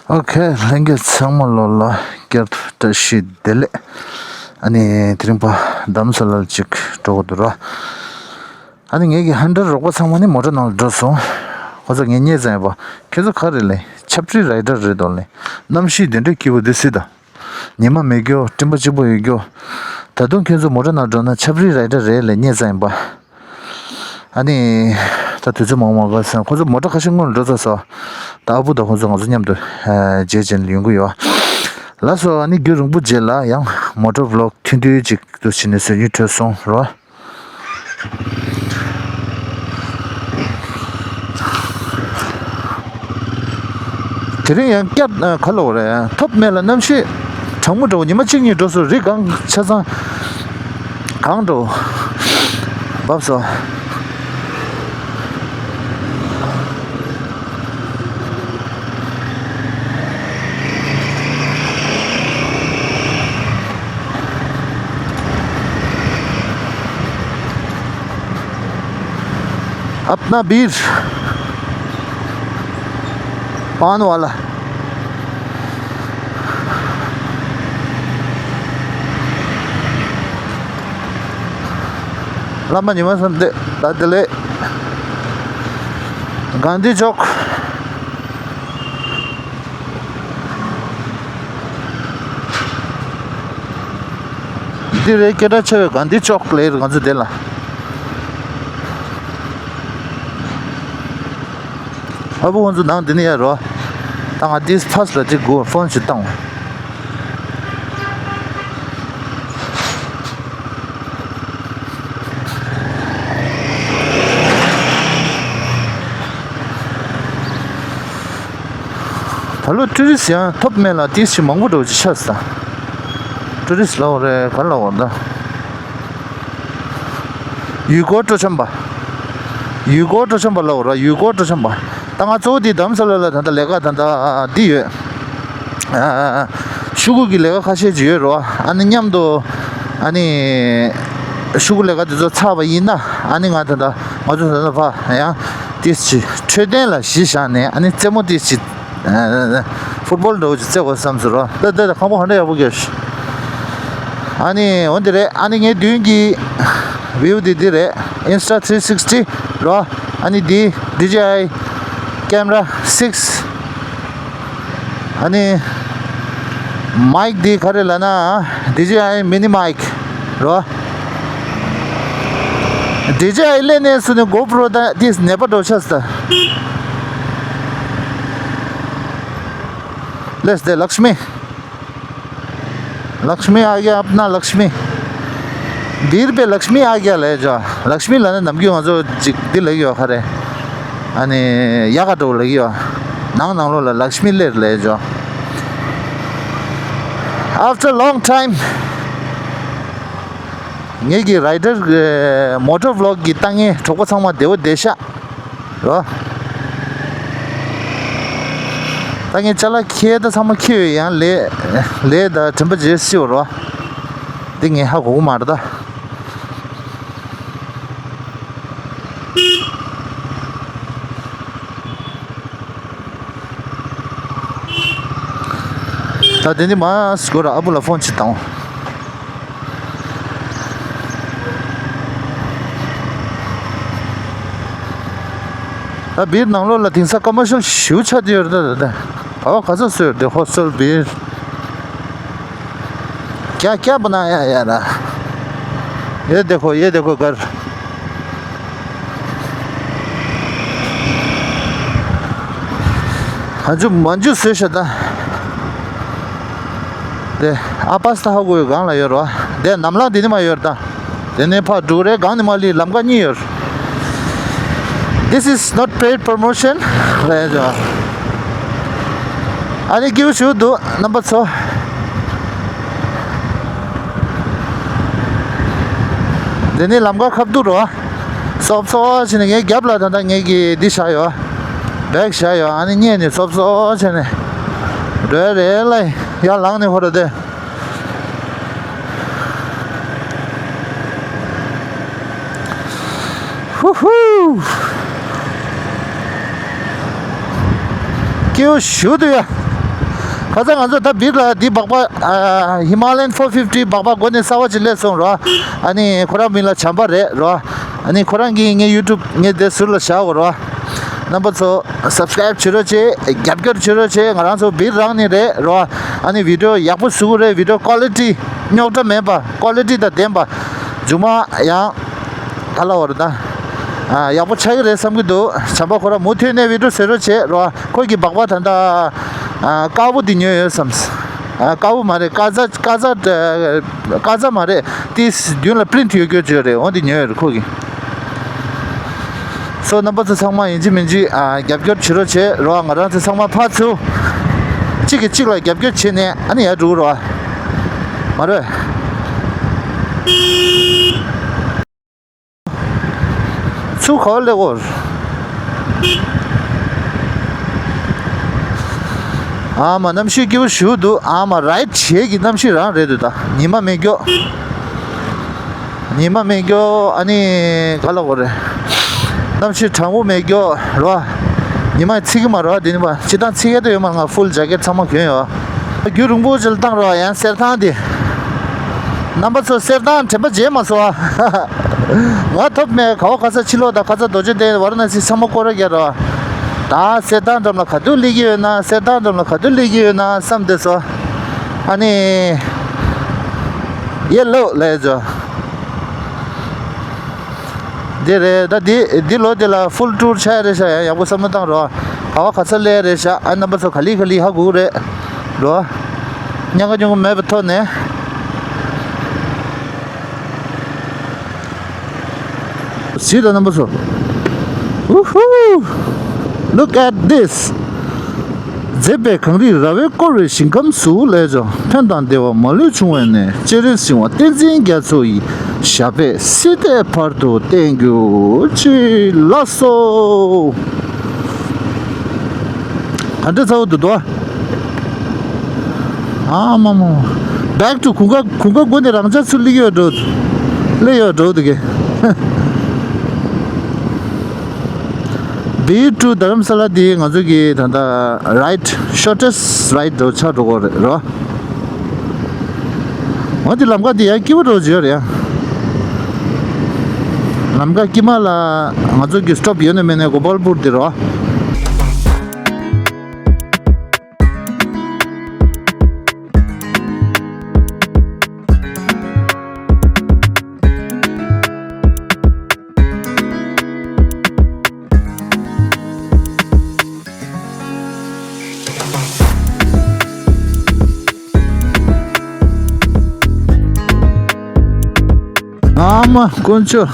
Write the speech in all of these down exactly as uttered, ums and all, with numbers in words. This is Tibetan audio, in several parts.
ཨོ་ཁེ། ལྷན་རྒྱས་ཚང་མ་ལོ་ལ་བསྐྱར་དུ་བཀྲ་ཤིས་བདེ་ལེགས། ཨ་ནི་དེ་རིང་ཕར་རྡ་རམ་ས་ལར་ཅིག་འགྲོ་དགོས་འདུག་ར། ཨ་ནི་ངེད་ཀྱི་ཧན་ཏར་རོགས་པ་ཚང་མ་ནི་མོ་ཊ་ནང་ལ་འགྲོ་སོང་། ཁོ་ཚོ་ངས་བརྙས་ཙམ་ཡིན་པ། ཁྱེད་ཚོ་ག་རེ་ལས་ཆབ་ཁྲིད་རའི་ཌར་རེད་དོ་ལས། གནམ་གཤིས་དེ་འདྲའི་སྐྱིད་པོ་འདི་སྲིད་ད། ཉི་མ་མེད་རྒྱུ་སྤྲིན་པ་གཅིག་པོ་ཡོད་རྒྱུ། ད་དུང་ཁྱེད་ཚོ་མོ་ཊ་ནང་འགྲོ་ན་ཆབ་རིལ་རའི་ཌར་རེད་ལས་བརྙས་ཙམ་ཡིན་པ། ཨ་ནི། ད་དུས་ཚོད་མང་མང་ག་སོང་། ཁོ་ཚོ་མོ་ཊ་ཁ་ཤས་སྔོན་ལ་འགྲོ་ཚར་སོང་། ད་ཨ་བུ་དང་ཁོ་ཚོ་ང་ཚོ་མཉམ་དུ་ཨ་མཇལ་བྱས་ནས་ཡོང་གི་ཡོད། ལགས་སོ། ཨ་ནི་རྒྱུན་རིང་པོ་རྗེས་ལ་ཡང་མོ་ཊ་བི་ལོག་ཐུང་ཐུང་ཅིག་ཏུ་བྱས་ནས་བཟོ་རྒྱུ་གྲོས་སོང་རོ། དེ་རིང་ཡང་བསྐྱར་ཨ་ག་ལབ་དགོས་རེད། ཐོབ་མེད་ལ་གནམ་གཤིས་གྲང་མོ་འདྲ་བོ། ཉི་མ་གཅིག་གཉིས་འགྲོ་སོང་། རི་སྒང་ཆ་ཚང་གངས་འདྲ་བོ་བབས་སོང་། अपना बीर पान वाला। བླ་མ་ཉི་མ་བསམ་འདས་ད་དེ་ལས་གྷན་དྷི་ཅོག། འདི་རེད། སྐད་གྲགས་ཆེ་བའི་གྷན་དྷི་ཅོག་ལས་ང་ཚོ་འདི་ལ། ཨ་བུ་ཁོང་ཚོ་ནང་འདི་ནས་ཡར་རོ། ད་ང་འདི་ཕ་སི་ལ་འདི་སྒུག་ཕོན་ཞིག་བཏང་། ད་ལོ་ཊུ་རི་སི་ཡང་ཐོབ་མེད་ལ་ཏིས་ཅི་མང་པོ་འགྲོ་ཅི་ཆགས་སོང་། ཊུ་རི་སི་ལབ་དགོས་རེད་ག་ལབ་དགོས་རེད་ད། ཡུལ་སྐོར་སྤྲོ་འཆམ་པ། ཡུལ་སྐོར་སྤྲོ་འཆམ་པ་ལབ་དགོས་རེད། ཡུལ་སྐོར་སྤྲོ་འཆམ་པ། ད་ང་གཙོ་བོ་འདི་རྡ་རམ་ས་ལ་ལ་ད་ལྟ་ལས་ཀ་ད་ལྟ་འདི་ཡོད། ཨ་ཤོག་གུ་གི་ལས་ཀ་ཁ་ཤས་ཅིག་ཡོད་རེད་བ། ཨ་ནི་མཉམ་དུ་ཨ་ནི་ཤོག་གུ་ལས་ཀ་དེ་ཚོ་ཚར་བ་ཡིན་ན། ཨ་ནི་ང་ད་ལྟ་ང་ཚོ་ད་ལྟ་ཕར་ཡང་ཏིས་ཅི་འཕྲོད་བསྟེན་ལ་གཞི་བཞག་ནས། ཨ་ནི་རྩེད་མོ་ཏིས་ཅི་ཨ་ཕུཊ་བོལ་འདྲ་བོ་ཅིག་རྩེ་དགོས་བསམ་སོང་རོ། ད་ད་ད་ཁང་པ་ཧོན་ཌ་ཡག་པོ་གྱོན། ཨ་ནི་འོ་འདི་རེད། ཨ་ནི་ངའི་མདུན་གྱི་བིའུ་འདི་འདི་རེད། Insta three sixty རོ། ཨ་ནི་འདི་ཌི་ཇེ་ཨའི་ཀེམ་ར་སིགས། ཨ་ནི་མའིག་འདི་ག་རེ་ལབ་ན་ཌི་ཇེ་ཨའི་མི་ནི་མའིག་རོ། ཌི་ཇེ་ཨའི་ལེན་ནས་སུ་ནི་གོ་པྲོ་ད་ཏིས་ནད་པ་འགྲོ་ཆགས་སོང་། ལེས་ཏེ་ལཀྵྨི། लक्ष्मी आ गया अपना लक्ष्मी। बीर पे लक्ष्मी आ गया ལབ་ཡོད་ཅོ། ལཀྵྨི་ལབ་ན་ནམ་རྒྱུན་ང་ཚོ་ཅིག་འདི་ལབ་ཡོད་ག་རེ། ཨ་ནི་ཡག་ག་འགྲོ་ལབ་ཡོད། ནང་ནང་ལོགས་ལ་ལཀྵྨི་སླེབས་ལབ་ཡོད་ཅོ། After long time ངེད་ཀྱི་རའི་ཌར་མོ་ཊར་བི་ལོག་གི་ལྟ་མཁན་གྲོགས་པོ་ཚང་མ་བདེ་པོ་བདེ་ཤག་རོ། ད་ངས་ཅ་ལག་ཁྱེར་ད་ཚང་མ་ཁྱེར་ཡོད། ཡང་ལས་ལས་ད་དྲན་པ་བརྗེད་སྲིད་པ་རོ། འདི་ངས་ཧ་གོ་གི་མ་རེད་ད། ད་དེ་ནི་མ་སྐོར་ཨ་བུ་ལ་ཕོན་ཅིག་བཏང་། ད་བིར་ནང་ལོགས་ལ་དེང་སང་ཀ་མར་ཤལ་ཞེ་པོ་ཆགས་བསྡད་ཡོད་རེད་ད། ད་ད་བ་ག་ཚོད་བཟོས་ཡོད་དེ། ཧོ་སི་ཊལ་བིར། क्या क्या बनाया है यार? ये देखो, ये देखो घर। ཨ་ཇུ་མ་ཇུ་བཟོས་ཤག་ད། དེ་ཨ་པ་སི་ཏ་ཧ་གོ་ཡོད་སྒང་ལ་ཡོད་རོ། དེ་ནམ་ལངས་དེ་ནི་མ་ཡོད་ད། དེ་ནས་ཕར་འགྲོ་རེད། སྒང་ནས་མར་སླེབས་ལམ་ཁ་གཉིས་ཡོད། This is not paid promotion ལབ་ཡ་ཅོ། ཨ་ནི་སྐྱིད་པོ་ཞེ་པོ་འདུག་རྣམ་པ་ཚོ། དེ་ནས་ལམ་ཁ་ཁ་ཐུག་རོ། སོབ་སོབ་བྱས་ནས་ངའི་རྒྱབ་ལ་ད་ལྟ་ངེད་ཀྱི་འདི་བཞག་ཡོད། བེག་བཞག་ཡོད། ཨ་ནི་སྔོན་ནས་སོབ་སོབ་བྱས་ནས་འགྲོ་ཡ་རེད་ལ། ཡར་ལངས་ནས་ཧོ་ར་དེ། ཧུ་ཧུ། སྐྱིད་པོ་ཞེ་པོ་འདུག་ཡ། ཁ་སང་ང་ཚོ་ད་བིར་ལ་འདི་སྦག་སྦག་ཨ། Himalayan four fifty སྦག་སྦག་སྒོ་ནས་གསར་པ་ཅིག་སླེབས་སོང་རོ། ཨ་ནི་ཁོ་རང་མིང་ལ་བྱམས་པ་རེད་རོ། ཨ་ནི་ཁོ་རང་གིས་ངའི་YouTube ངའི་དེ་ཟུར་ལ་བཞག་གོ་རོ། རྣམ་པ་ཚོ་subscribe བྱེད་རོགས་བྱེད། རྒྱབ་སྐྱོར་བྱེད་རོགས་བྱེད། ང་རང་ཚོ་བིར་རང་ནས་རེད་རོ། ཨ་ནི་video ཡག་པོ་བཟོ་གི་རེད། Video quality རྙོག་དྲ་མེད་པ། Quality དང་ལྡན་པ། མཇུག་མ་ཡང་ག་ལ་བར་ད་ཡག་པོ་ཆགས་ཀྱི་རེད་བསམ་གྱི་འདུག་བྱམས་པ་ཁོ་རང་མུ་མཐུད་ནས་video བཟོ་རོགས་བྱེད་རོ། ཁོ་གི་སྦག་སྦག་ད་ལྟ་དཀར་པོ་འདི་ཉོས་ཡོད་བསམ། དཀར་པོ་མ་རེད། དཀར་རྫ་དཀར་རྫ་དཀར་རྫ་མ་རེད། དེ་མདུན་ལ་print ཡོད་རྒྱུ་ཅིག་རེད། འོ་འདི་ཉོས་ཡོད་རེད་ཁོ་གི། སོ་རྣམ་པ་ཚོ་ཚང་མ་ཡིན་གཅིག་མིན་གཅིག་རྒྱབ་སྐྱོར་བྱེད་རོགས་བྱེད་རོ། ང་རང་ཚོ་ཚང་མ་ཕར་ཚུར་གཅིག་གིས་གཅིག་ལ་རྒྱབ་སྐྱོར་བྱས་ནས་ཨ་ནི་ཡར་འགྲོ་གི་རོ། མ་རེད། ཚུར་ག་པར་སླེབས་ཀྱི་ཡོད། ཨ་མ་གནམ་གཤིས་སྐྱིད་པོ་ཞེ་པོ་འདུག་ཨ་མ་ride བྱེད་ཀྱི་གནམ་གཤིས་རང་རེད་འདུག་ད་ཉི་མ་མེད་རྒྱུ། ཉི་མ་མེད་རྒྱུ་ཨ་ནི་ག་ལབ་དགོས་རེད། གནམ་གཤིས་གྲང་མོ་མེད་རྒྱུ་རོ། ཉི་མ་ཚིག་གི་མ་རོ། དེ་ནི་པ་སྤྱིར་བཏང་ཚིག་ཡས་དུ་ཡོད་མ་རེད། ང་full jacket ཚང་མ་གྱོན་ཡོད། རྒྱུན་རིང་པོ་ཅིག་ལ་བཏང་རོགས། ཡང་གསེར་ཐང་དེ། རྣམ་པ་ཚོ་གསེར་ཐང་དྲན་པ་བརྗེད་མ་སོང་ཨ། ང་ཐོབ་མེད། ག་བ་ག་ས་ཕྱི་ལོགས་དང་ཁ་ས་རྡོ་རྗེ་གདན་ཝཱ་ར་ཎ་སི་ཚང་མ་སྐོར་ར་རྒྱག་རོགས། ད་གསེར་ཐང་འགྲམ་ལ་ག་དུས་སླེབས་ཀྱི་ཡོད་ན། གསེར་ཐང་འགྲམ་ལ་ག་དུས་སླེབས་ཀྱི་ཡོད་ན་བསམ་བསྡད་སོང་། ཨ་ནི། ཡེ་ལོ་ལས་ཇོ། འདི་རེད། ད་འདི་འདི་ལོ་འདི་ལ་full tour ཆགས་ཡ་རེད་ཤག་ཡང་ཡག་པོ་བསམ་བློ་བཏང་རོགས། ག་བ་ག་ས་སླེབས་ཡ་རེད་ཤག་ཨ་རྣམ་པ་ཚོ་ག་ལེ་ག་ལེ་ཧ་གོ་གི་རེད་རོ། ཉམས་ཁ་ཉུང་གི་མེད་པའི་ཐོག་ནས། གཟིགས་དང་རྣམ་པ་ཚོ། Woohoo! Look at this! མཛེས་པའི་གངས་རིས་ར་བས་བསྐོར་བའི་ཞིང་ཁམས་སུ་ལས་ཀྱང་ཕན་དང་བདེ་བ་མ་ལུས་འབྱུང་བའི་གནས། སྤྱན་རས་གཟིགས་དབང་བསྟན་འཛིན་རྒྱ་མཚོ་ཡི་ཞབས་པད་སྲིད་མཐའི་བར་དུ་བརྟན་གྱུར་ཅིག་ལགས་སོ། ག་འདྲ་ཚ་བོ་འདུག་དོ། ཨ་མ་མ། Back to གུང་དཀར། གུང་དཀར་དགོན་དེ་རང་འཇགས་ཚུར་སླེབས་ཡོད་འགྲོ། སླེབས་ཡོད་འགྲོ་འདུག་གི། Beer to Dharamsala འདི་ང་ཚོ་གི་ད་ལྟ་ride, shortest ride འགྲོ་ཆགས་འགྲོ་གི་རེད་རོ། འོ་འདི་ལམ་ཁ་འདི་ཡང་སྐྱིད་པོ་འགྲོ་བརྗོད་རེད་ཡ། ལམ་ཁ་དཀྱིལ་མ་ལ་ང་ཚོ་གི་stop ཡོད་ནི་མེད་ནི་གོ་པལ་པུར་འདི་རོ། ཨ་མ་དཀོན་མཆོག་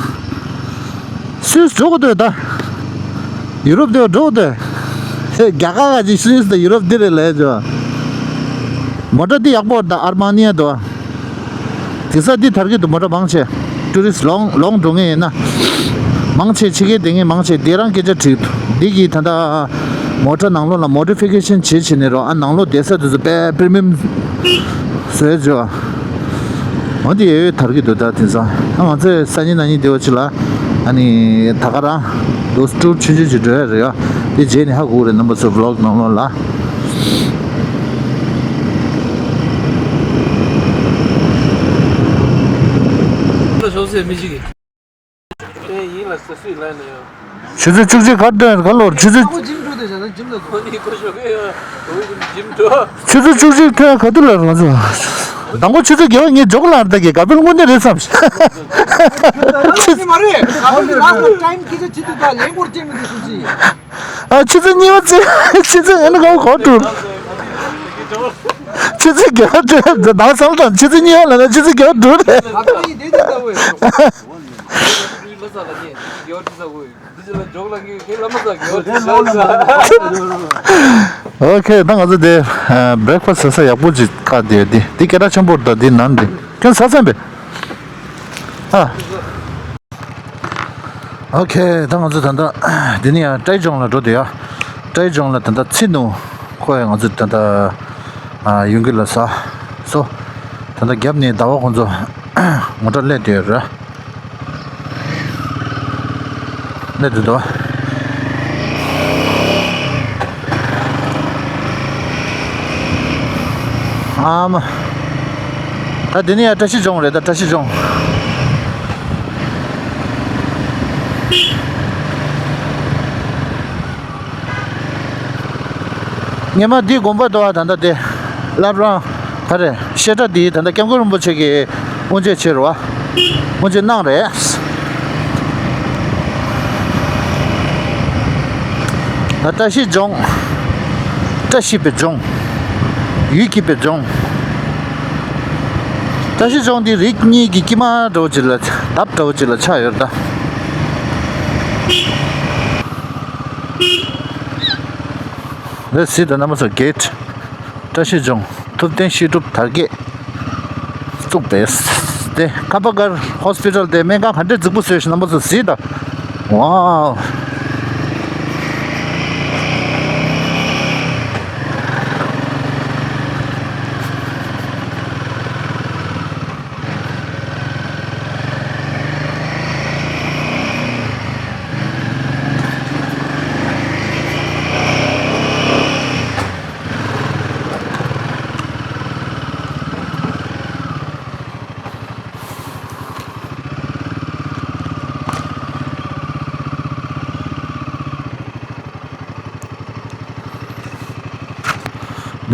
སུད་སི་འགྲོ་གི་འདུག་ད། ཡུ་རོབ་དེ་འགྲོ་གི་འདུག་ཧེ། རྒྱ་གར་ག་ཅིག་སུད་སི་དང་ཡུ་རོབ་འདི་རེད་ལས་ཇོ། མོ་ཊ་འདི་ཡག་པོ་ད། ཨར་མ་ནི་ཡ་འདུག་དེ་ས་འདི་དར་གི་འདུག་མོ་ཊ་མང་ཆེ། ཊུ་རི་སི་ལོང་ལོང་འགྲོ་མཁན་ཡིན་ན། མང་ཆེ་ཕྱི་རྒྱལ་བསྡད་མཁན་མང་ཆེ་འདི་རང་སྐད་ཆ་དྲིས་འདུག་འདི་གི་ད་ལྟ་མོ་ཊ་ནང་ལོགས་ལ་མོ་ཌི་ཕི་ཀེ་ཤན་བྱེད་བྱེད་ནས་རོ། ཨ་ནང་ལོགས་བསྡད་ས་དེ་ཚོ་དཔེ་པི་རི་མི་ཡམ་བཟོས་བྱས། འོ་འདི་ཡོད་ཡོད་དར་གི་འདུག་ད་དེང་སང་། ཨ་ང་ཚོས་སང་ཉིན་གནངས་ཉིན་དེ་བ་ཅིག་ལ་ཨ་ནི་ད་ག་རང་འདུག་ཊུར་ཆུང་ཆུང་ཅིག་འགྲོ་ཡ་རེད་ཡ། དེ་རྗེས་ནས་ཧ་གོ་གི་རེད། རྣམ་པ་ཚོ་བི་ལོག་ནང་ལོགས་ལ། ལ་ཞོགས་ཟེར་མི་ཞིག་གིས། ཨེ་ཡིན་ལ་ཟེར་སུས་ལན་ནས་ཡོད། ཆུ་ཚོད་བཅུ་གཅིག་ག་དྲན་ག་ལོར་ཆུ་ཚོད། ཁོ་འཇིམ་འགྲོ་དེ་བྱ་ན་འཇིམ་ལ་འགྲོ། ཁོ་ནི་ཁོ་ཞོགས་ཀས་ཡོད། ཁོ་འཇིམ་འགྲོ། ཆུ་ཚོད་བཅུ་གཅིག་ཐོན་ག་དུས་ལ་ང་ཚོ། དང་པོ་ཆུ་ཚོད་བརྒྱད་པ་ངས་ཇོག་ལ་ད་གི་ག་པེལ་དངོས་གནས་རེད་བསམ། ཁྱེད་ཚོ་མ་རེད། ག་པེལ་ལ་ཊའིམ་ཁྱེད་ཚོ་ཅི་ཐུབ་ད་ལན་སྐོར་ཅན་མི་འདུག་སུ་ཅི། ཨ་ཆུ་ཚོད་གཉིས་པ་ཚེ་ཆུ་ཚོད་ཨ་ནི་ག་གོ་དྲུག་ཆུ་ཚོད་བརྒྱད་པ་དྲུག་ད་བསམ་དང་ཆུ་ཚོད་གཉིས་པ་ལ་ན་ཆུ་ཚོད་བརྒྱད་པ་དྲུག་རེད། ད་ལྟ་ཡིན་དེ་དེ་ལྟ་བུ་ཡོད། ཨོ་ཁེ། ད་ང་ཚོ་དེ་བྷི་རེག་ཕ་སི་ཟ་ས་ཡག་པོ་ཅིག་ཁ་དེ་དེ་དེ་སྐད་གྲགས་ཆེན་པོ་རེད། ད་དེ་ནང་དེ་ཁྱོད་ཟ་ཚན་པས། ཨ། ཨོ་ཁེ། ད་ང་ཚོ་ད་ལྟ་དེ་ནས་ཡང་ཀྲའི་ཇོང་ལ་འགྲོ་དེ་ཡ། ཀྲའི་ཇོང་ལ་ད་ལྟ་ཚི་ནུ་ཁོ་ཡ་ང་ཚོ་ད་ལྟ་ཡོང་གི་ལ་ཟ་སོ། ད་ལྟ་རྒྱབ་ནས་ཟླ་བ་ཁོང་ཚོ་མོ་ཊ་སླེབས་དེ་ར། ནས་འདུག་དོ། ཨ་མ། ད་འདི་ནི་ཡང་བཀྲ་ཤིས་ལྗོངས་རེད། ད་བཀྲ་ཤིས་ལྗོངས། ངས་མ་འདི་དགོན་པ་འདུག་བ། ད་ལྟ་དེ་བླ་བྲང་ག་རེ་བཤད་གྲྭ་འདི་ད་ལྟ་སྐྱབས་མགོན་རིན་པོ་ཆེ་གིས་དབུ་འབྱེད་བྱས་རེད་བ། དབུ་འབྱེད་གནང་རེད། ད་བཀྲ་ཤིས་ལྗོངས། བཀྲ་ཤིས་པའི་ལྗོངས། ཡུལ་སྐྱིད་པའི་ལྗོངས། བཀྲ་ཤིས་ལྗོངས་འདི་རིགས་གཉིས་ཀྱི་དཀྱིལ་མ་འདྲ་བོ་ཅིག་ལ། འདབས་འདྲ་བོ་ཅིག་ལ་ཆགས་ཡོད་རེད་ད། རེད་ཟེར་དང་། རྣམ་པ་ཚོ། གེ་ཊི། བཀྲ་ཤིས་ལྗོངས། ཐུབ་བསྟན་བཤད་སྒྲུབ་དར་རྒྱས་བཙུགས་པས། དེ་ཁ་པ་གར་ཧོ་སི་པི་ཊལ་དེ་སྨན་ཁང་ག་འདྲས་རྫིག་པོ་བཟོས་ཤག། རྣམ་པ་ཚོ་གཟིགས་དང་། ཝའོ།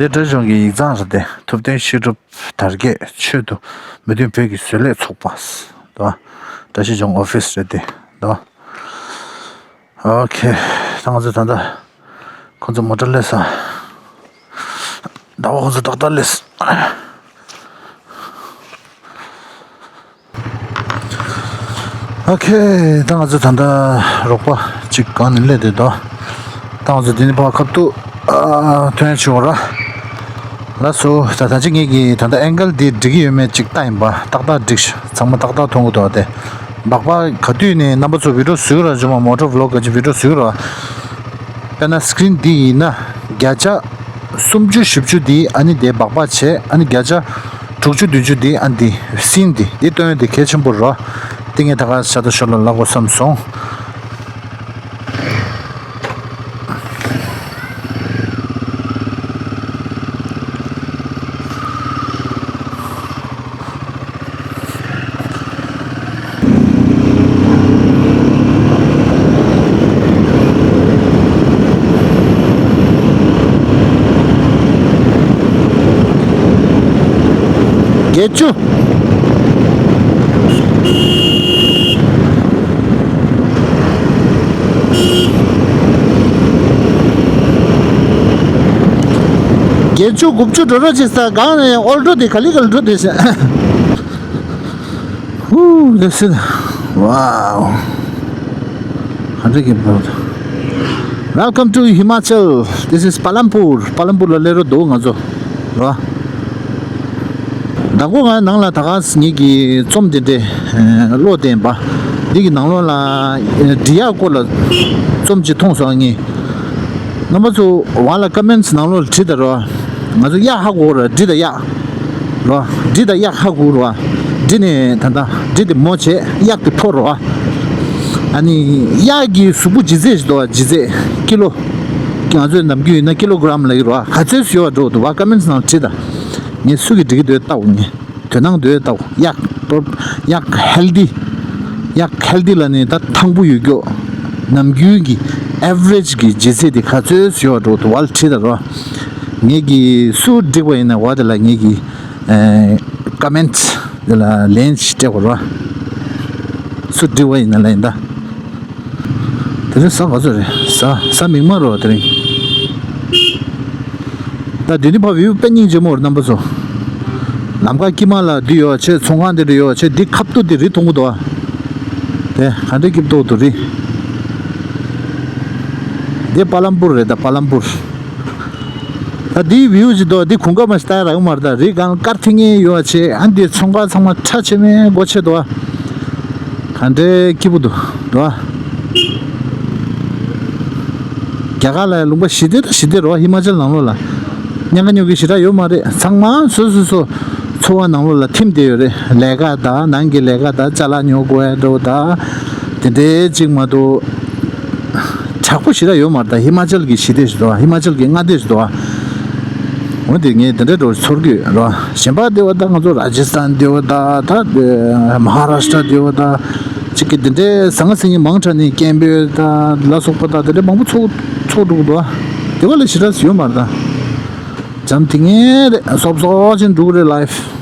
འདི་བཀྲ་ཤིས་ལྗོངས་ཀྱི་ཡིག་ཚང་རེད་དེ། ཐུབ་བསྟན་བཤད་སྒྲུབ་དར་རྒྱས་ཆེད་དུ་མི་མཐུན་བོད་ཀྱི་བཟོ་ལས་ཚོགས་པ། དོ། བཀྲ་ཤིས་ལྗོངས་ཨོ་ཕི་སི་རེད་དེ། དོ། ཨོ་ཁེ། ད་ང་ཚོ་ད་ལྟ་ཁོང་ཚོ་མོ་ཊ་སླེབས་སོང་། ཟླ་བ་ཁོང་ཚོ་ཏག་ཏག་སླེབས་སོང་། ཨོ་ཁེ། ད་ང་ཚོ་ད་ལྟ་རོགས་པ་གཅིག་སྒང་ནས་སླེབས་བསྡད་འདུག་ད་ང་ཚོ་འདི་ནས་ཕར་ཁ་ཐུག་ཨ་ཐོན་ཆོག་ར། ལགས་སོ། ད་ད་ཅི་ངེད་ཀྱིས་ད་ལྟ་ཨེང་གལ་འདི་འགྲིག་གི་ཡོད་མེད་ཅིག་ལྟ་ཡིན་པ། ཏག་ཏག་འགྲིག་ཤག་ཚང་མ་ཏག་ཏག་མཐོང་གི་འདུག་དེ་སྦག་སྦག་ག་དུས་ནས་རྣམ་པ་ཚོ་བི་ཌི་ཡོ་བཟོས་ར། ཇོ་མ་མོ་ཊ་བི་ལོག་ག་ཅིག་བི་ཌི་ཡོ་བཟོས་ར། དཔེར་ན་སི་ཀི་རིན་འདི་ཡིན་ན་བརྒྱ་ཆ་སུམ་ཅུ་བཞི་བཅུ་འདི་ཨ་ནི་དེ་སྦག་སྦག་བྱས། ཨ་ནི་བརྒྱ་ཆ་དྲུག་ཅུ་བདུན་ཅུ་འདི་ཨ་ནི་འདི་སིན་འདི་འདི་སྟོན་ཡ་འདི་གལ་ཆེན་པོ་རེད། འདི་ངས་ད་ག་ཤ་སྟག་ཞོར་ལ་ལབ་དགོས་བསམ་སོང་། བརྒྱད་ཅུ། བརྒྱད་ཅུ་དགུ་བཅུ་འགྲོ་རོགས་བྱེད་ས། སྒང་ནས་ཨོལ་འགྲོ་དེ་ག་ལེ་ག་ལེ་འགྲོ་དེ་ཟེར། Woo, that's it. Wow. ག་འདྲ་གི་བོད། Welcome to Himachal. This is Palanpur. Palanpur ལ་སླེབས་རོགས་འདུག་ང་ཚོ། རོ། ད་གོ་ང་ནང་ལ་ད་ག་ངེད་ཀྱི་རྩོམ་དེ་འདྲས་ཀློག་བསྡད་པ། འདི་གི་ནང་ལོགས་ལ་འབྲི་གཡག་སྐོར་ལ་རྩོམ་ཅིག་མཐོང་སོང་ངས། རྣམ་པ་ཚོ་བ་ལ་ཀོ་མེན་ཊི་ནང་ལོགས་ལ་བྲིས་དང་རོ། ང་ཚོ་གཡག་ཧ་གོ་ར། འབྲི་དང་གཡག་རོ། འབྲི་དང་གཡག་ཧ་གོ་རོ། འབྲི་ནས་ད་ལྟ་འབྲི་དེ་མོ་བྱས། གཡག་དེ་ཕོ་རོ། ཨ་ནི་གཡག་གི་གཟུགས་པོ་ལྗིད་ཚད་ཞིག་འདུག་བ། ལྗིད་ཚད་ཀི་ལོ། ང་ཚོའི་ནམ་རྒྱུན་ཡིན་ན་ཀི་ལོ་གྷ་རམ་ལ་ཡོད་རོ། ག་ཚོད་ཡོད་པ་འགྲོ་འདུག་བ། ཀོ་མེན་ཊི་ནང་བྲིས་དང་། ངས་སུ་གིས་འབྲི་གི་འདུག་ལྟ་འོ་ངས། དོ་སྣང་དེ་ལྟ་བུ། གཡག་པོ། གཡག་ཧེལ་ཐི། གཡག་ཧེལ་ཐི་ལ་ནི་ད་ཐང་པོ་ཡོད་རྒྱུ། ནམ་རྒྱུན་གྱི་ཨེ་ཝ་རེཇ་གི་ལྗིད་ཚད་དེ་ག་ཚོད་ཡོད་འགྲོ་འདུག་བ་ལ་བྲིས་དང་རོ། ངེད་ཀྱིས་སུ་འགྲིག་པ་ཡིན་ན་བ་དེ་ལ་ངེད་ཀྱིས་ཨེ་ཀོ་མེན་ཊི་དེ་ལ་ལན་ཅིག་སྤྲད་དགོས་རོ། སུ་འགྲིག་པ་ཡིན་ན་ལ་ཡིན་ད། དེ་རིང་གཟའ་ག་ཚོད་རེད། གཟའ་གཟའ་མིག་དམར་རོ་དེ་རིང་། ད་འདི་ནི་ཕ་བིའུ་དཔེ་སྙིང་རྗེ་མོ་རེད་རྣམ་པ་ཚོ། ལམ་ཁ་དཀྱིལ་མ་ལ་འདི་ཡོད་བྱས། ཚོང་ཁང་འདི་འདྲ་ཡོད་བྱས། འདི་ཁ་ཐུག་འདི་རི་མཐོང་གི་འདུག་ཨ། དེ་ག་འདྲ་སྐྱིད་པོ་འདུག་རི། འདི་པ་ལམ་པུར་རེད་ད། པ་ལམ་པུར། ད་འདི་བིའུ་ཅིག་འདུག་འདི་གོང་ཁ་མ་ཞིག་ལྟ་ཡ་རག་གི་མ་རེད་ད། རི་སྒང་དཀར་ཐིང་ངེ་ཡོད་བྱས། ཨ་འདི་ཚོང་ཁང་ཚང་མ་ཁྲ་ཆེ་མེ་སྒོ་ཕྱེ་འདུག་ཨ། ག་འདྲའི་སྐྱིད་པོ་འདུག་འདུག་ཨ། རྒྱ་གར་ལ་ལུང་པ་ཞི་བདེ་དང་ཞི་བདེ་རོ། ཧི་མ་ཅལ་ནང་ལོགས་ལ་ཉག་ག་ཉོག་གི་ཞེ་དྲག་ཡོད་མ་རེད། ཚང་མ་སོ་སོ་སོ་འཚོ་བ་ནང་ལོགས་ལ་ཐིམ་བསྡད་ཡོད་རེད། ལས་ཀ་དང་ནང་གི་ལས་ཀ་དང་ཅ་ལག་ཉོ་དགོས་ཡ་འདྲ་བོ་དང་དེ་འདྲའི་གཅིག་མ་གཏོགས་དྲག་པོ་ཞེ་དྲག་ཡོད་མ་རེད། ད་ཧི་མ་ཅལ་གྱི་ཞི་བདེ་ཞིག་འདུག་ཨ། ཧི་མ་ཅལ་གྱི་མངའ་སྡེ་ཞིག་འདུག་ཨ། འོ་དེ་ངས་དེ་འདྲའི་འགྲོ་ཚོར་གི་རོ། གཞན་པ་དེ་བ་ད་ང་ཚོ་ར་ཇི་སི་ཐན་དེ་བ་ད་ད་མ་ཧ་ར་ཤི་ཏྲ་དེ་བ་ད་ཅིག་གི་དེ་འདྲའི་ཟང་ཟིང་ངི་མང་དྲགས་ནས་སྐད་འབོད་ད་ལ་སོགས་པ་ད་དེ་འདྲའི་མང་པོ་ཚོགས་ཚོགས་འགྲོ་གི་འདུག་དེ་བ་ལས་ཞེ་དྲག་ཡོད་མ་རེད་ད། འཇམ་ཐིང་ངེ་རེད། སོབ་སོབ་ཅིག་འགྲོ་གི་རེད་ལའིཕ།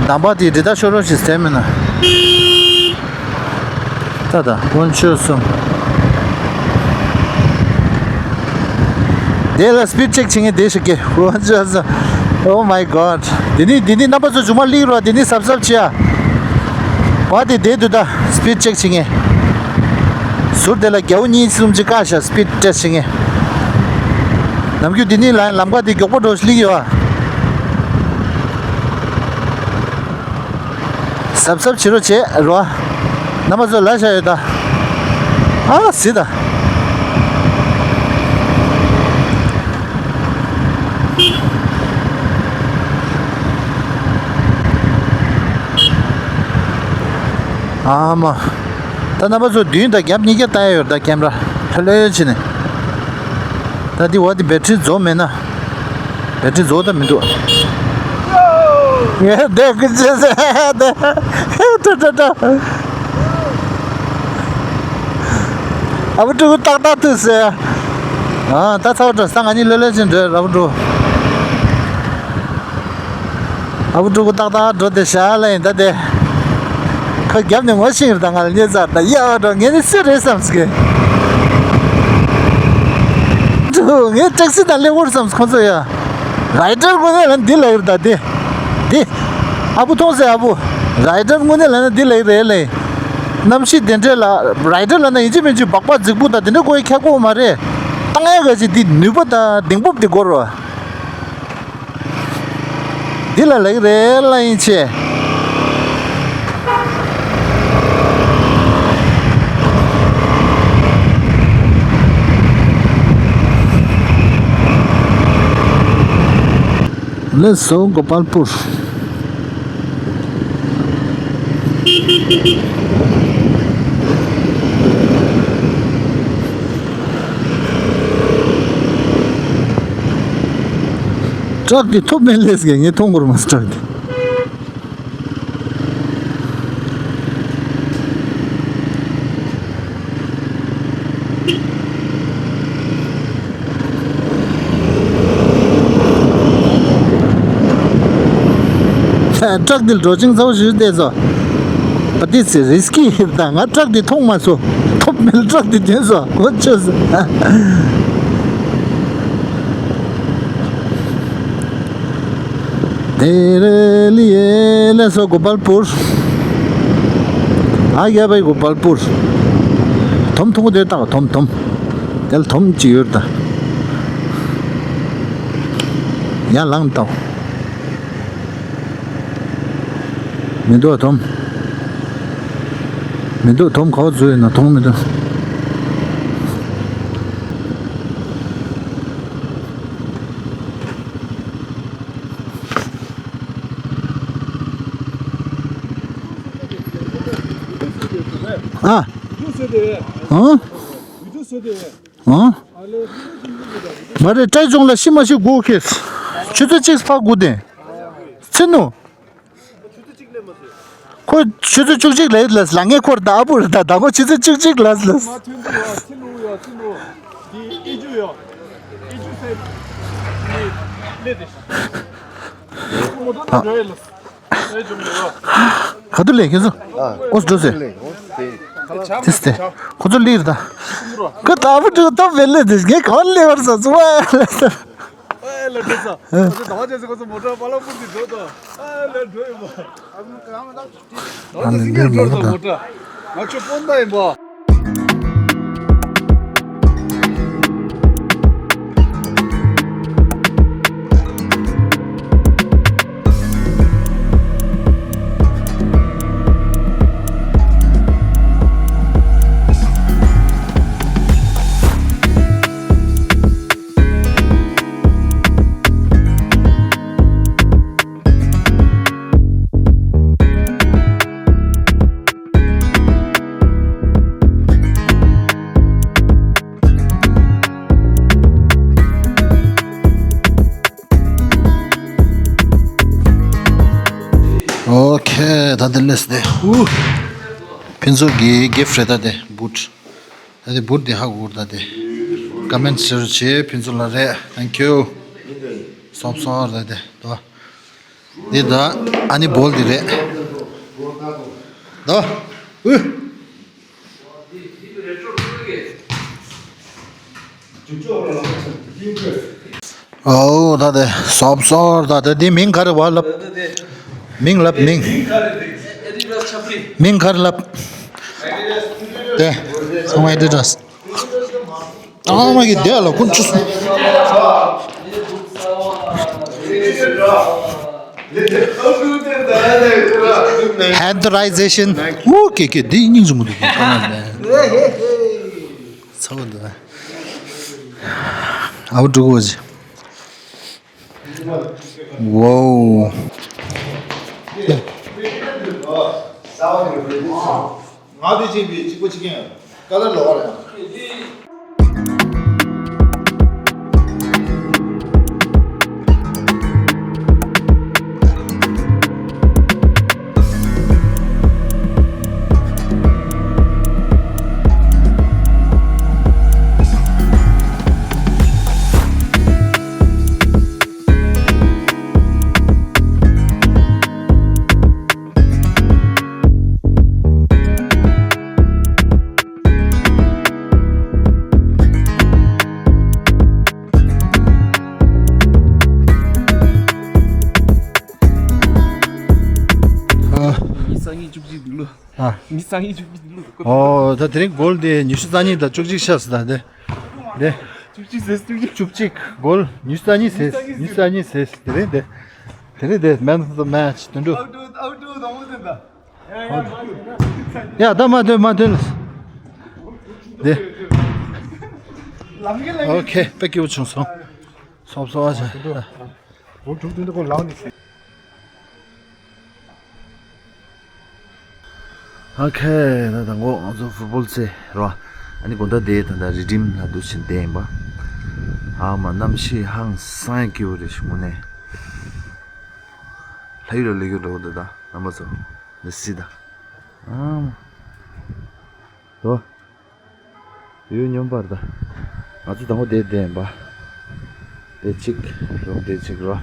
འདམ་པ་དེ་འདི་ལྟར་ཤོར་རོགས་ཞེས་ཟེར་མིན་ན། ད་ད་དཀོན་མཆོག་གསུམ། དེ་ལ་སི་པིཌ་ཅེག་བྱེད་མཁན་དེ་ཞིག་གི་དཀོན་མཆོག་གསུམ། Oh my God. འདི་ནི་འདི་ནི་རྣམ་པ་ཚོ་མཇུག་མ་སླེབས་རོགས། འདི་ནི་གཟབ་གཟབ་བྱེད་ཨ། བ་དེ་བསྡད་འདུག་ད་སི་པིཌ་ཅེག་བྱེད་མཁན། ཟུར་དེ་ལ་རྒྱ་བོ་གཉིས་གསུམ་ཅིག་བཀག་ཤག་སི་པིཌ་ཊེ་སི་ཊི་བྱེད་མཁན། ནམ་རྒྱུན་འདི་ནི་ལ་ལམ་ཁ་དེ་མགྱོགས་པོ་འགྲོ་སླེབས་ཡོད་ཨ། གཟབ་གཟབ་བྱེད་རོགས་བྱེད་རོགས། རྣམ་པ་ཚོ་ལ་ཤ་ཡོད་ད། ཨ་ཟི་ད། ཨ་མ། ད་རྣམ་པ་ཚོ་མདུན་དང་རྒྱབ་གཉིས་ཀ་ལྟ་ཡ་ཡོད་ད། ཀེམ་ར་ལྷོད་ལྷོད་བྱས་ནས། ད་འདི་བ་འདི་བེ་ཊི་རི་རྫོགས་མེད་ན། བེ་ཊི་རི་རྫོགས་ད་མི་འདུག་ངས་བསྡད་ཀི་ཅེས་ཟེར་ཏེ། ཏྲ་ཏྲ་ཏྲ། ཨ་བུ་ཕྲུ་གུ་ཏག་ཏག་ཐུག་ཟེར། ཨ་ད་ཚ་བ་འགྲོ་ས་ང་གཉིས་ལྷོད་ལྷོད་ཅིག་འགྲོ་ཨ་བུ་ཕྲུག་ཨ་བུ་ཕྲུ་གུ་ཏག་ཏག་འགྲོ་དེ་ཤ་ལ་ཡིན་ད་དེ། ཁོ་རྒྱབ་ནས་ངོ་ཤེས་རེད་ད། ང་ལ་བརྙན་ཚར་ད་ཡ་བ་འགྲོ་ངས་ནི་སུ་རེད་བསམ་སི་གེ། འགྲོ་ངས་ཊེག་སི་དང་སླེབས་འོར་བསམ་སི་ཁོ་ཚོ་ཡ། རའི་ཌར་དངོས་གནས་ལ་འདི་ལ་ཡོད་ད་དེ། དེ། ཨ་བུ་མཐོང་སེ་ཨ་བུ། རའི་ཌར་དངོས་གནས་ལ་ན་འདི་ལ་ཡོད་རེད་ལེ། གནམ་གཤིས་དེ་འདྲས་ལ་རའི་ཌར་ལ་ན་ཡིན་གཅིག་མིན་གཅིག་སྦག་སྦག་རྫིག་པོ་དང་དེ་འདྲས་དགོས་ཡ་ཁྱད་དགོས་མ་རེད། བཏང་ཡ་ག་ཅིག་འདི་ནུས་པ་དང་གདེང་སྤོབས་དེ་དགོས་རོ། འདི་ལ་ལེགས་རེད་ལ་ཡིན་ཆེ། Let's go Gopalpur. ཊག་དེ་ཐོབ་མེད་ལས་ཀྱི་ངས་མཐོང་གོ་ར་མ་སི་ཊག་དེ། ཊག་འདི་ལ་འགྲོ་ཅིང་ཚ་བོ་ཞིག་བལྟས་སོ། But it's risky. ད་ང་ཊག་འདི་མཐོང་མ་སོང་། ཐོབ་མེད་ཊག་འདི་དེ་སོ་གོ་ཆོད་སོ། དེ་རེ་ལི་ཡེ་ལེ་སོ་གོ་པལ་པུར། ཨ་ཡ་བའི་གོ་པལ་པུར། དོམ་ཐུང་དེ་ཏག་དོམ་དོམ། དེ་ལ་དོམ་ཅི་ཡོད་ད། ཡང་ལངས་ཏོ། མི་འདུག་དོམ། མི་འདུག་དོམ་ག་བ་འཛུལ་ཡོད་ན་མཐོང་མི་འདུག་ཨ། ཨ། ཨ། མ་རེད། ཏྲའི་ཅུང་ལ་ཤི་མ་ཤི་སྒུག་ཁེ། ཆུ་ཚོད་གཅིག་ཕ་སྒུག་དེ། ཚི་ནུ། ཁོ་ཆུ་ཚོད་བཅུ་གཅིག་ལས་ལ་ལ་ངས་ཁོར་ད་ཨ་བུ་རེད་ད། ད་ཁོ་ཆུ་ཚོད་བཅུ་གཅིག་ལ་ལ། མ་ཐོན་དུ་ཡོད། ཚི་ནུ་ཡོད། ཚི་ནུ། དེ་ཨེ་ཇུ་ཡོད། ཨེ་ཇུ་ཟེར། ནི་ལེ་དེ། ཁོ་མོ་ཏོ་ན་འགྲོ་ཡ་ལ། ག་དུ་ལེ་ཁྱེད་ཚོ། ཨོ་འགྲོ་ཟེར། དེ་སྟེ། ཁོ་ཚོ་ལིར་ད། ཁོ་ད་བུ་འགྲོ་ད་བེ་ལེ་དེ་ངས་གང་ལེ་བར་ས་ཚུ་བ་ལེ་ས། ཨེ་ལེ་འགྲོ་ས། ཁོ་ཚོ་ད་བ་ཅན་ས་ཁོ་ཚོ་མོ་ཊ་པ་ལ་པུར་དེ་འགྲོ་ད། ཨེ་ལེ་འགྲོ་ཡིན་པ། ད་བ་ཅན་ས་ངས་འགྲོ་ས་མོ་ཊ། ང་ཆོ་སྤོན་ད་ཡིན་པ། ད་དེ་ལས་དེ། ཨུ། ཕུན་ཚོགས་ཀྱི་གིཕ་རེད་ད་དེ་བུཊ། ད་དེ་བུཊ་དེ་ཧ་གོ་ད་དེ། ཀ་མེན་ཊི་ཟེར་བྱེད་ཕུན་ཚོགས་ལ་རེད། Thank you. སོབ་སོབ་རེད་དེ་དོ། འདི་ད་ཨ་ནི་བོལ་འདི་རེད། དོ། ཨུ། ཨོ་ད་དེ་སོབ་སོབ་ད་དེ་འདི་མིང་ག་རེ་བ་ལབ། མིང་ལབ་མིང་། མིང་ག་རེ་ལབ། དེ་ཚང་མ་ཨེ་ཌི་ཌཱས། ཨ་མ་གི་དེ་ལ་ཀུན་ཆུ་སོང་། ཧན་ཌི་རའི་ཛེ་ཤན། ཨུ་ཀེ་ཀེ་འདི་སྙིང་རྗེ་མོ་འདུག་གི་ཁ་ན་ལས། ཚ་བོ་འདུག་ཨ་བུ་འགྲོ་གོ་ཅི། ཝའོ། ང་དེ་ཅིག་པའི་གཅིག་པ་གཅིག་ཡང་ཀ་ལར་ལོག་རེད། ཨ། ཉི་ཤུ་རྩ་གཉིས་བཅུ་གཅིག་འདུག་ལོ། ཨ། ཉི་ཤུ་རྩ་གཉིས་བཅུ་གཅིག་འདུག་ལོ། ཨོ་ད་དེ་རིང་གོལ་དེ་ཉི་ཤུ་རྩ་གཉིས་དང་བཅུ་གཅིག་ཆགས་སོང་ད་དེ། དེ། བཅུ་གཅིག་ཟེར་བཅུ་གཅིག་བཅུ་གཅིག་གོལ་ཉི་ཤུ་རྩ་གཉིས་ཟེར་ཉི་ཤུ་རྩ་གཉིས་ཟེར་དེ་རིང་དེ། དེ་རིང་དེ་Man of the Match དོན་གྲུབ། ཨའུ་ཊི་ཨའུ་ཊི་དང་པོ་དེ་ད། ཡ་ད་མ་ཐོན་མ་ཐོན། དེ། ཨོ་ཁེ་དཔེ་སྐྱིད་པོ་བྱུང་སོང་། སོབ་སོབ་ཨ་ཅག་ཨོ་ཁེ་ད་དང་པོ་ང་ཚོ་ཕུཊ་བོལ་རྩེ་རོ། ཨ་ནི་དགོང་དག་དེ་ད་ལྟ་རི་ཌིམ་ལ་འདུག་ཕྱིན་བསྡད་ཡིན་པ། ཨ་མ་གནམ་གཤིས་ཧང་སང་སྐྱིད་པོ་རེད་ཞུ་མོ་ནས། ལྷ་ཡུལ་ལ་སླེབས་ཀྱི་འགྲོ་འདུག་ད་རྣམ་པ་ཚོ་འདི་སྲིད་ད། ཨ་མ། དོ། ཡོད་སྙོམས་པར་ད། ང་ཚོ་དང་པོ་དེ་བསྡད་ཡིན་པ། དེ་གཅིག་རོ་དེ་གཅིག་རོ།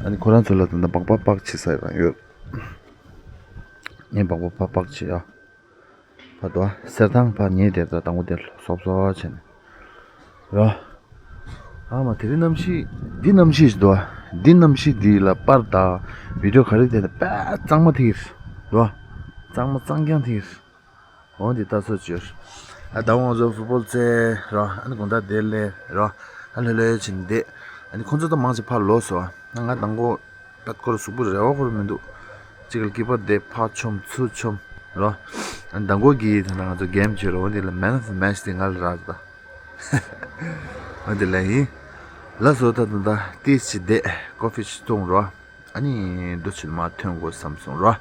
ཨ་ནི་ཁོ་རང་ཚོ་ལ་ད་ལྟ་སྦག་སྦག་སྦག་བྱེད་ས་རང་ཡོད། ངས་སྦག་སྦག་སྦག་སྦག་བྱེད་ཡ། ཕ་དོ་གསེར་ཐང་ཕ་ཉེ་དེ་ད་དང་པོ་དེ་སོབ་སོབ་བྱས་ནས་རོ། ཨ་མ་དེ་རིང་གནམ་གཤིས་འདི་གནམ་གཤིས་ཤིག་འདུག་ཨ། འདི་གནམ་གཤིས་འདི་ལ་པར་དང་བི་ཌིའོ་ག་རེ་བལྟས་ན་དཔེ་གཙང་མ་ཐིག་རོ། གཙང་མ་གཙང་རྐྱང་ཐིག་འོ་འདི་ལྟ་ཚོད་བྱོས། ཨ་ད་ང་ཚོ་ཕུཊ་བོལ་རྩེ་རོ། ཨ་ནི་དགོང་དག་དེ་ལས་རོ། ཨ་ལྷོད་ལྷོད་ཕྱིན་བསྡད། ཨ་ནི་ཁོང་ཚོ་ད་མང་ཆེ་ཕར་ལོག་སོང་ཨ། ང་དང་པོ་ད་ཁོ་ར་གཟུགས་པོ་རེ་བ་ཁོ་ར་མི་འདུག་གཅིག་ལ་སྐྱིད་པ་བསྡད་ཕར་མཆོང་ཚུར་མཆོང་རོ། ཨ་ནི་དང་པོ་གི་ད་ང་ཚོ་གེམ་བྱེད་རོ། འོ་འདི་ལ་Man of the Match དེ་ང་ལ་རག་ད། འོ་འདི་ལ་ཡིན། ལགས་སོ་ད་ད་ད་ཏིས་ཅི་བསྡད་ཀོ་ཕི་ཅི་འཐུང་རོ། ཨ་ནི་འདུ་བྱེད་མ་ཐོན་དགོས་བསམ་སོང་རོ།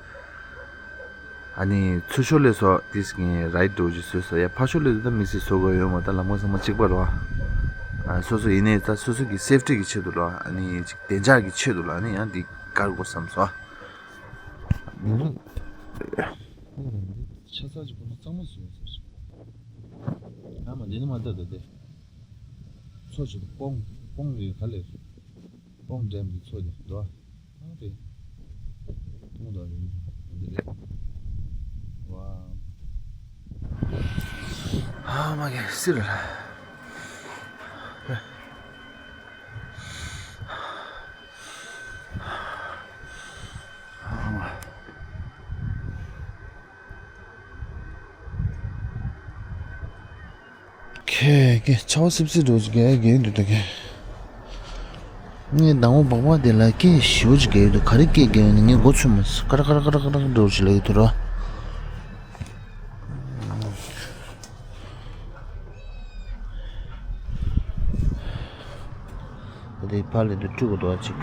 ཨ་ནི་ཚུར་ཤོག་ལས་སོ་ཏིས་ངས་རའིཌ་འགྲོ་རྒྱུ་བཟོས་སོ་ཡ། ཕར་ཤོག་ལས་སོ་ད་མི་སྲིད་བཟོ་དགོས་ཡོད་མ་ད་ལམ་ཁ་ཚང་མ་གཅིག་པ་རོ། ཨ་སོ་སོ་ཡིན་ནའི་ད་སོ་སོ་གི་སེབ་ཊི་གི་ཆེད་དུ་རོ། ཨ་ནི་ཅིག་བདེ་འཇགས་ཀྱི་ཆེད་དུ་ལ་ཨ་ནི་ཡང་འདི་བཀར་དགོས་བསམ་སོང་ཨ། ཆ་ཚང་ཅིག་ཁོ་ཚོ་གཙང་མ་བཟོས་ཡོད་ཟེར། ཨ་མ་འདི་ནི་མ་ལྟ་ད་དེ། མཚོ་ཆེ་པོ་སྤོང་སྤོང་རེད་ག་ལེར། སྤོང་འགྲམ་གྱི་མཚོ་དེ་འགྲོ། ཨ་རེད། མཐོང་དང་རེད་འདི་རེད། ཝ། ཨ་མ་གི་སིར་ལ། ཨ་མ། ཁེ་ཁེ་ཆའོ་སིབ་སིབ་འགྲོ་ཅིག་གེ་གེ་འདུག་ད་གེ། ངས་ཟླ་ངོ་སྦག་སྦག་དེ་ལ་སྐད་ཞེ་པོ་ཅིག་རྒྱག་གི་འདུག་ག་རེ་སྐད་རྒྱག་ཡོད་ན་ངས་མགོ་ཚོས་མ་སོང་། ཀ་ར་ཀ་ར་ཀ་ར་ཀ་ར་འགྲོ་ཅིག་ལབ་ཡོད་དུ་ར། ད་དེ་ཕར་ལ་དུ་སྤྲུག་གི་འདུག་ཅིག་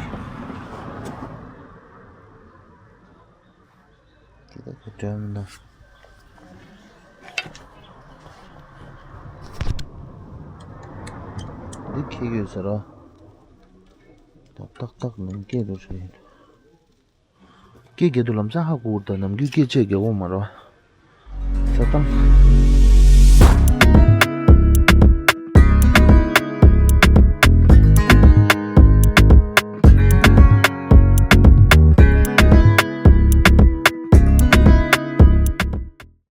དེ་ད་ཁོ་དྲན་མི་འདུག་འདི་ཁེགས་ཡོད་ཟེར་རོ། ཏག་ཏག་ཏག་ནང་སྐད་རུ་ཤོད་ཡིན། སྐད་རྒྱག་དུས་ལམ་སང་ཧ་གོ་གི་རེད་ད། ནམ་རྒྱུན་སྐད་ཆ་རྒྱག་གི་ཡོད་མ་རེད་བ། ས་སྟེང་།